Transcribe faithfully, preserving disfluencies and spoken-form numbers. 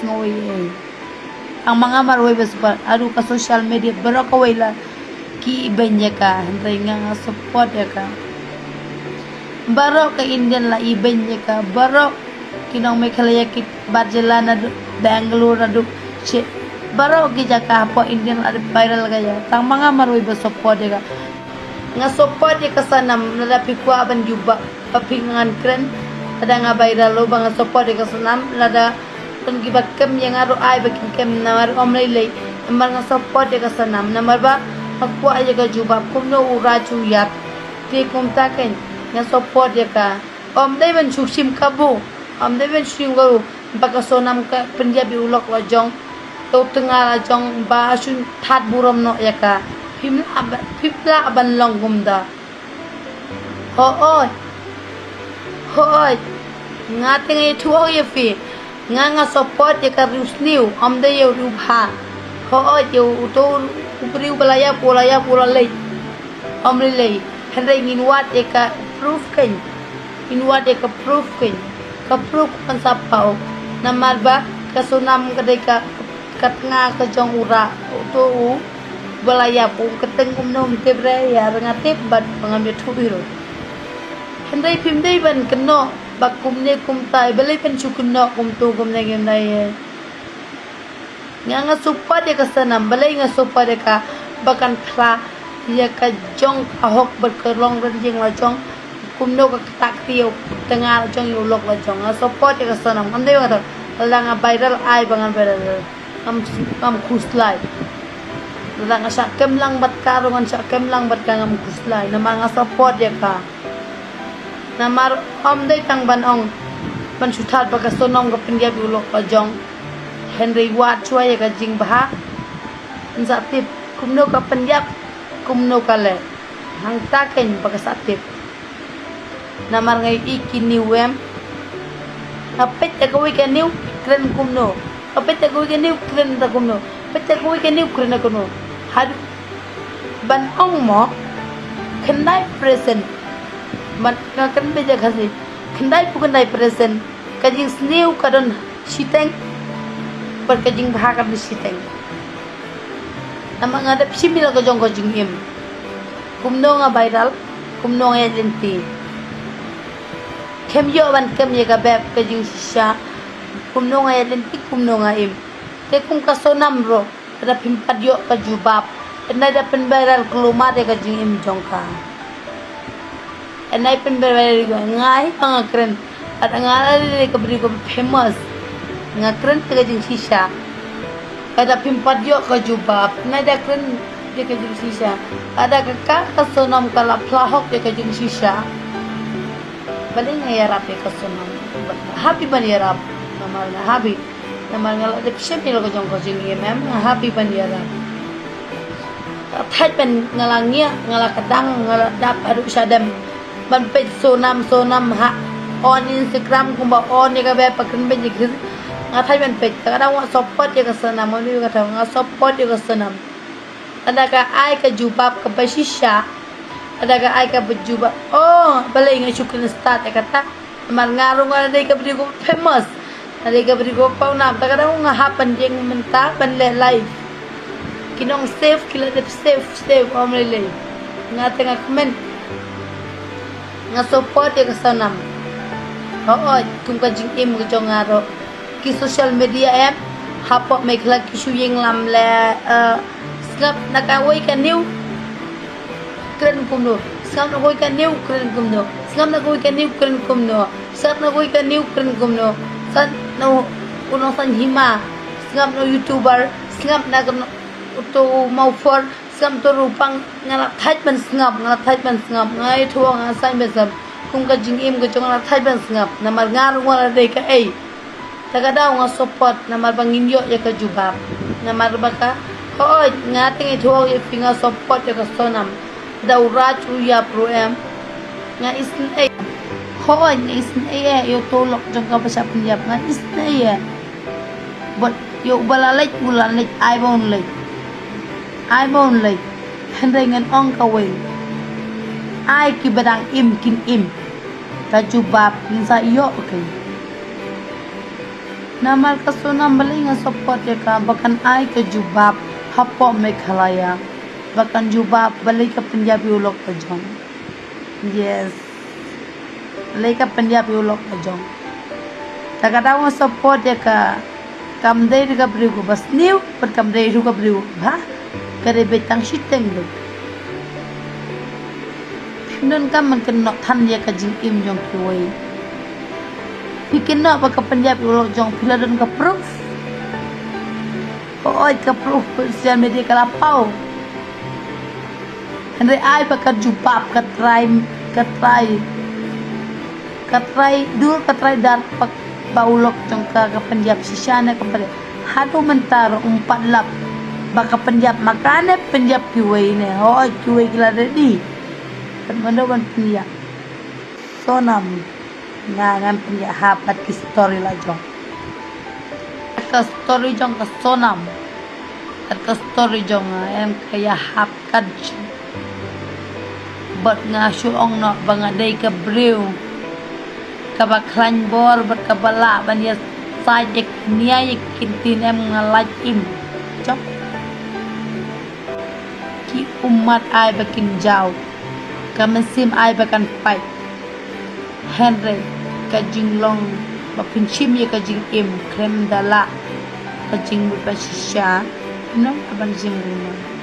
Nga wei ei. Ang ma nga marwei ba support. Haduh ka social media baroh kawei la ki ibeiñ ïa ka. Hynrei nga nga support ïa ka. Baroh ka Indian la ibeiñ ïa ka. Baroh ki nong Meghalaya ki bar jylla naduh Bangalore naduh shi. Baroh ki jaka hapoh Indian la dep viral ka ïa. Tang ma nga marwei ba support ïa ka. Nga support ïa ka Sonam lada phi kwah ban jubab ba phi ngan kren. Lada nga viral lo ba nga support ïa ka Sonam lada Don kiba kem ïa nga ruh ai ba kin kem namar ym lei lei. Namar nga support ïa ka Sonam namar ba nga kwah ïa ka jubab kumno u Raj u ïap. Te kumta kein nga support ïa ka. Ym dei ban shu shim kabu. Ym dei ban shu shim kabu. Ba ka Sonam ka pynïap ïa u lok la jong. Ïa u tnga la jong ba shu that burom noh ïa ka. Phim lah ba, phim lah ban long kumta. Hooid. Hooid. Nga te nga ïathuh ïa phi. Nga nga support ïa ka riewsniew. Ym dei ïa u riewbha. Hooid ïa uto u briew ba la ïap u la ïap u la leit. Ym lei lei. Hynrei ngin wad ïa ka proof kein. Ngin wad ïa ka proof kein. Ka proof kan sa paw. Namar ba ka Sonam ka dei ka ka tnga ka jong u Raj uto u ba la ïap u kyrteng kumno ym tip re ïa nga tip bad ba ngam ïathuh hi ruh. Hynrei phim dei ban kynnoh ba kumne kumtai balei phin shu kynnoh kumto kumne kumtai. Nga nga support ïa ka Sonam balei nga support ïa ka ba kan phla ïa ka jong ka hok bad ka long rynjing la jong. Kumno ka kata kti ïa u tnga la jong ïa u lok la jong nga support ïa ka Sonam ngam dei ba nga tang lada nga viral ai ba ngan viral. Ngam ngam khuslai. Lada nga shah kem lang bad ka ruh ngan shah kem lang bad ka ngam khuslai namar nga support ïa ka. Namar ym dei tang ban ong ban shu that ba ka Sonam ka pynïap ïa u lok la jong. Hynrei wad shuwa ïa ka jingbha. Yn sa tip kumno ka pynïap kumno ka leh. Hangta kein ba ka sa tip. Namar nga ïohi ki new em. Nga peit da kawei ka new kren kumno. Nga peit da kawei ka new kren da kumno. Peit da kawei ka new kren da kumno. Haduh ban ong mo khyndai percent. Ban nga kren beit da Khasi khyndai phew khyndai percent. Ka jingsniew ka don shiteng bad ka jingbha ka don shiteng. Namar nga dep shim ïa la ka jong ka jingim. Kumno nga viral, kumno nga ïaid lynti. Khem ïoh ban kem ïa ka bep ka jingshisha. Kumno nga ïaid lynti, kumno nga im. Te kum ka Sonam ruh, lada phim pat ïoh ka jubab. Pynai da pynviral kulmar ïa ka jingim jong ka. Nai pynbeit ba nga hi ba nga kren. Lada nga la dei ka briew ka famous nga kren te ka jingshisha. Lada phim pat ïoh ka jubab nai da kren te ka jingshisha. Lada ka ka ka Sonam ka la phla hok te ka jingshisha. Balei nga ïarap te ka Sonam? Happy ban ïarap. Namar nga happy. Namar nga la dep shem ïa la ka jong ka jingim em, nga happy ban ïarap. Nga thait ban nga la ngiah, nga la kdang, nga la dap haduh shadem. Ban peit Sonam, Sonam ha on Instagram kumba on ïa ka bep ba kren beit ïa ka. Nga thait ban peit, ka dang nga support ïa ka Sonam, nga dei ka dang nga support ïa ka Sonam. Lada ka ai ka jubab kaba shisha. Lada ka ai kaba jubab. Oh, balei nga shu kren start ïa kata. Namar nga ruh nga dei ka briew kaba famous. Nga dei ka briew kaba pawnam. Ta ka dang nga hap ban jeng mynta ban leh live. Ki nong save ki la dep save save ym lei lei. Nga te nga kmen. Nga support ïa ka Sonam. Hooid kum ka jingim ka jong nga ruh. Ki social media em hapoh Meghalaya ki shu ïeng lam leh, eh, sngap na kawei ka new kren kumno, sngap na kawei ka new kren kumno, sngap na kawei ka new kren kumno, sngap na kawei ka new kren kumno, sngap na u, u nongsan hima, sngap na u YouTuber, sngap na ka no, uto u Mawphor, sngap to Rupang, nga la thait ban sngap, nga la thait ban sngap, nga ïathuh nga sngap ban sngap, kum ka jingim ka jong nga la thait ban sngap, namar nga ruh nga la dei kaei. Ta ka daw nga support namar ba ngin ïoh ïa ka jubab. Namar ba ka hooid nga te nga ïathuh ïa phi nga support ïa ka Sonam. Da u Raj u ïap ruh em. Nga isynei. Hooid nga isynei ïa uto u lok jong ka ba shah pynïap nga isynei ïa. Bad ïa uba la leit u la leit ai ba un leit. Ai ba un leit. Hynrei ngan ong kawei. Ai kiba dang im kin im. Ka jubab ngin sa ïoh kein. Namar ka Sonam balei nga support ïa ka, ba kan ai ka jubab hapoh Meghalaya. Ba kan jubab balei ka pynïap ïa u lok ka jong. Yes. Balei ka pynïap ïa u lok ka jong. Ta ka daw nga support ïa ka, kam dei ruh ka briew kaba sniew, bad kam dei ruh ka briew ba ka dei beit tang shiteng dei. Phim donkam ban kynnoh than ïa ka jingim jong kiwei. Phi kynnoh ba ka pynïap ïa u lok jong phi, la don ka proof? Hooid, ka proof social media ka la paw. Hynrei ai ba ka jubab, ka trai, ka trai, ka trai dur, ka trai dar ba, ba u lok jong ka ka pynïap shisha ne ka pynïap. Haduh mynta ruh um pat lap ba ka pynïap ma ka ne pynïap kiwei ne. Hooid, kiwei ki la ready. Kan mano ban pynïap. Sonam. Nga ngan pynïap hap bad ki story la jong. Ka story jong ka Sonam. Ka story jong nga em ka ïahap kat jong. Bad nga shu ong noh ba nga dei ka briew kaba khlaiñ bor bad kaba lah ban ïasaid ïa ki nia ïa ki ktien, em nga lait im. Jong ki ummat ai ba kin jaw, ka mynsiem ai ba kan pait. Hynrei ka jinglong ba pynshim ïa ka jingim khlem da lah ka jingmut ba shisha, nong ka ban jingim.